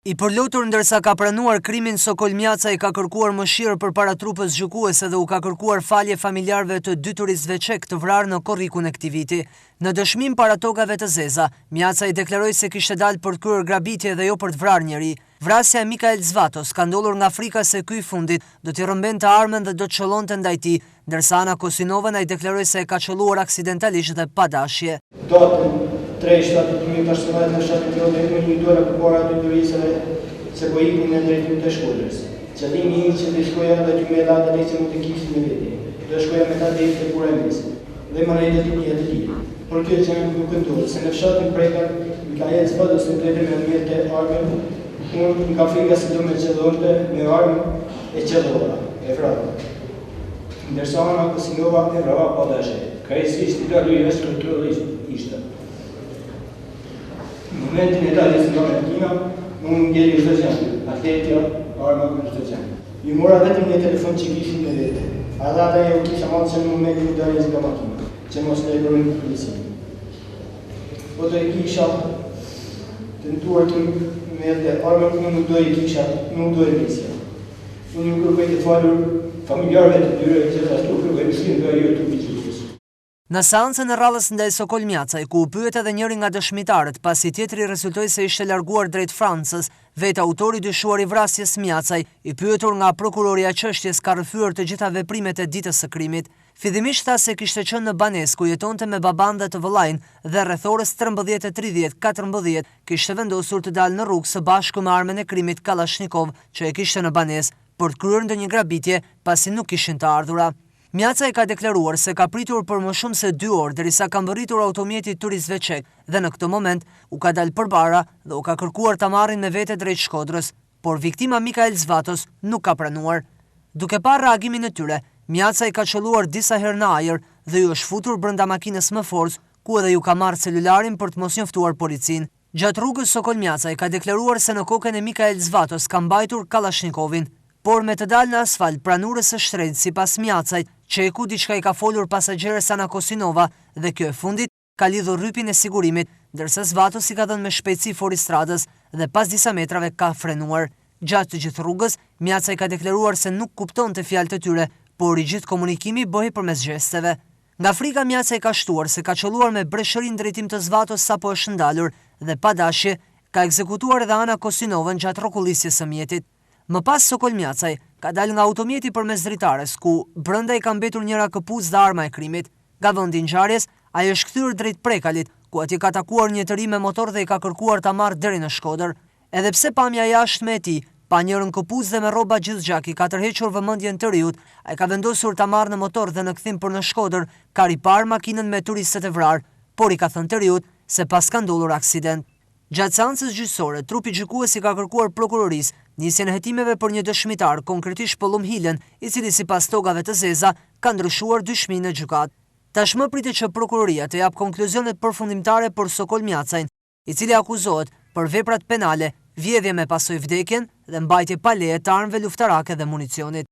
I përlotur ndërsa ka pranuar krimin Sokol Mjacaj ka kërkuar mëshirë përpara trupës gjykuese dhe u ka kërkuar falje familjarëve të dy turistëve çekë të vrarë në korrikun e këtij viti. Në dëshminë para togave të zeza, Mjacaj deklaroi se kishte dalë për të kryer grabitje dhe jo për të vrarë njeri. Vrasja e Mikael Zvatos ka ndodhur nga frika se ky i fundit do t'i rrëmbente armën dhe do të qëllonte ndaj tij, ndërsa Ana Kosinovën ai deklaroi se e ka qëlluar aksidentalisht dhe pa dashje. Datën tre shtator 2015 në fshatin Pjodhe unë ju dola përpara dy turistëve që po iknin në drejtim të Shkodrës. Qëllimi im që të shkoja dhe t'ju merrja atë lekë që mund të kishin me vete. Do shkoja me ta deri te Ura e Mesit dhe mandej do t'i lija të lirë. Por kjo gjë nuk ndodhi, se në fshatin Prekal, Mikael Zvatos tentoi të më merrte armën, unë nga frika se do më qëllonte me armë e qëllova, e vrava. Ndërsa Ana Kosinova e vrava pa dashje. Krejtësisht i dalur jashtë kontrollit ishte. Në momentin e daljes nga makina, unë ngeli çdo gjë, atletja, arma, çdo gjë. Ju mora vetëm një telefon që kishin me vete, edhe atë ju kisha marrë që në momentin e daljes nga makina. Që mos lajmërojnë policinë. Po do i kisha tentuar të merrte armën, unë nuk do i kisha, nuk do e vrisja. Unë ju kërkoj të falur familjarëve të tyre, gjithashtu kërkoj mëshirë nga ju trupi gjykues. Në seancën e radhës ndaj Sokol Mjacaj, ku u pyet edhe njëri nga dëshmitarët, pasi tjetri rezultoi se ishte larguar drejt Francës, vetë autori i dyshuar i vrasjes Mjacaj, i pyetur nga prokurorja e çështjes ka rrëfyer të gjitha veprimet e ditës së krimit. Fillimisht tha se kishte qenë në banesë ku jetonte me babanë dhe të vëllain dhe rreth orës 13:30, 14, kishte vendosur të dalë në rrugë së bashku me armën e krimit kallashnikov që e kishte në banesë, për të kryer ndonjë grabitje, pasi nuk kishin të ardhura. Mjacaj ka deklaruar se ka pritur për më shumë se dy orë derisa ka mbërritur automjeti i turistëve çekë dhe në këtë moment u ka dalë përpara dhe u ka kërkuar ta marrin me vete drejt Shkodrës. Por viktima Mikael Zvatos nuk ka pranuar. Duke parë reagimin e tyre, Mjacaj ka qëlluar disa herë në ajër dhe ju është futur brenda makinës me forcë, ku edhe ju ka marrë celularin për të mos njoftuar policinë. Gjatë rrugës Sokol Mjacaj ka deklaruar se në kokën e Mikael Zvatos ka mbajtur kallashnikovin. Por me të dalë në asfalt pranë urës së shtrenjtë sipas Mjacajt, çeku diçka i ka folur pasagjeres Ana Kosinova dhe kjo e fundit ka lidhur rrypin e sigurimit, ndërsa Zvatos i ka dhënë me shpejtësi fuoristradës dhe pas disa metrave ka frenuar. Gjatë të gjithë rrugës, Mjacaj ka deklaruar se nuk kuptonte fjalët e tyre, por i gjithë komunikimi bëhej përmes gjesteve. Nga frika Mjacaj ka shtuar se ka qëlluar me breshëri në drejtim të Zvatos sapo është ndalur dhe pa dashje ka ekzekutuar edhe Ana Kosinovën gjatë rrokullisjes së mjetit. Më pas Sokol Mjacaj ka dalë nga automjeti përmes dritares, ku brenda i ka mbetur njëra këpucë dhe arma e krimit. Nga vendi i ngjarjes, ai është kthyer drejt Prekalit, ku atje ka takuar një të ri me motor dhe i ka kërkuar ta marrë deri në Shkodër. Edhe pse pamja e jashtme e tij, pa njërën këpucë dhe me rroba gjithë gjak i ka tërhequr vëmendjen të riut, ai ka vendosur ta marrë në motor dhe në kthim për në Shkodër ka riparë makinën me turistët e vrarë, por i ka thënë të riut se paska ndodhur aksident. Gjatë seancës gjyqësore, trupi gjykues i ka kërkuar prokurorisë nisjen e hetimeve për një dëshmitar, konkretisht Pëllumb Hilën, i cili sipas togave të zeza, ka ndryshuar dëshminë në gjykatë. Tashmë pritet që prokuroria të japë konkluzionet përfundimtare për Sokol Mjacajn, i cili akuzohet për veprat penale, vjedhje me pasojë vdekjen dhe mbajtje pa leje të armëve luftarake dhe municionit.